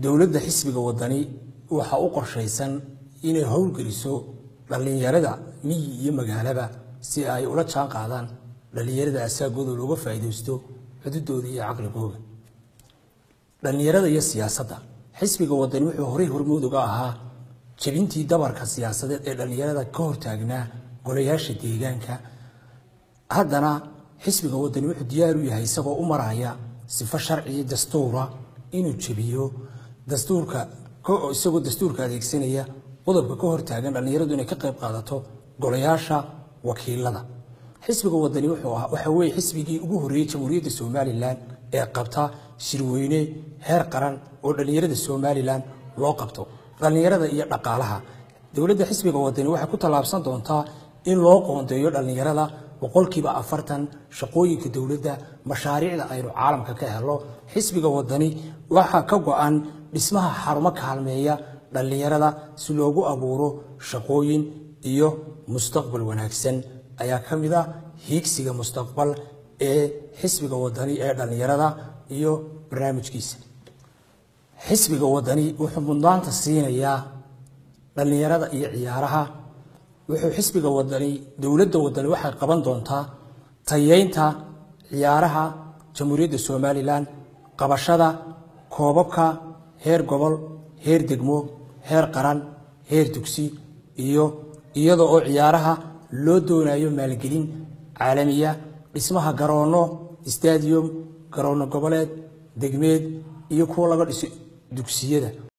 Dowladda xisbiga Wadani waxaa u qorshaysan inay howlgeliso dhallinyarada miyi iyo magaalaba si ay ula jaan qaadaan dhallinyarada asaagooda, looga faa'iidaysto xududooda iyo caqligooda. Dhallinyarada iyo siyaasadda, xisbiga Wadani wuxuu horey hormood uga ahaa jebintii dabarka siyaasadeed ee dhallinyarada ka hortaagnaa golayaasha deegaanka. Haddana xisbiga Wadani wuxuu diyaar u yahay, isagoo u maraya sifo sharciyo dastuura, inuu jebiyo dastuurka, isagoo dastuurka adeegsanaya qodobka ka hortaagan dhallinyaradu inay ka qayb qaadato golayaasha wakiilada. Xisbiga Wadani wuxuu ahaa, waxa weeye, xisbigii ugu horreeyey Jamhuuriyadda Somalilan ee qabta shirweyne heer qaran oo dhallinyarada Somalilan loo qabto. Dhallinyarada iyo dhaqaalaha, dowladda xisbiga Wadani waxay ku tallaabsan doontaa in loo qoondeeyo dhallinyarada 40% shaqooyinka dowladda, mashaariicda aynu caalamka ka helo. Xisbiga Wadani waxaa ka go-an dhismaha xarumo kaalmeeya dhallinyarada si loogu abuuro shaqooyin iyo mustaqbal wanaagsan ayaa ka mid ah hiigsiga mustaqbal ee xisbiga Wadani ee dhallinyarada iyo barnaamijkiisa. Xisbiga Wadani wuxuu mudnaanta siinayaa dhallinyarada iyo ciyaaraha. Wuxuu xisbiga Wadani, dowladda Wadani waxay qaban doontaa tayeynta ciyaaraha Jamhuuriyadda Somalilan, qabashada koobabka heer gobol, heer degmo, heer qaran, heer dugsi, iyo iyada oo ciyaaraha loo doonayo maalgelin caalamiya, dhismaha garoonno stadium, garoonno goboleed, degmeed iyo kuwa laga dhiso dugsiyada.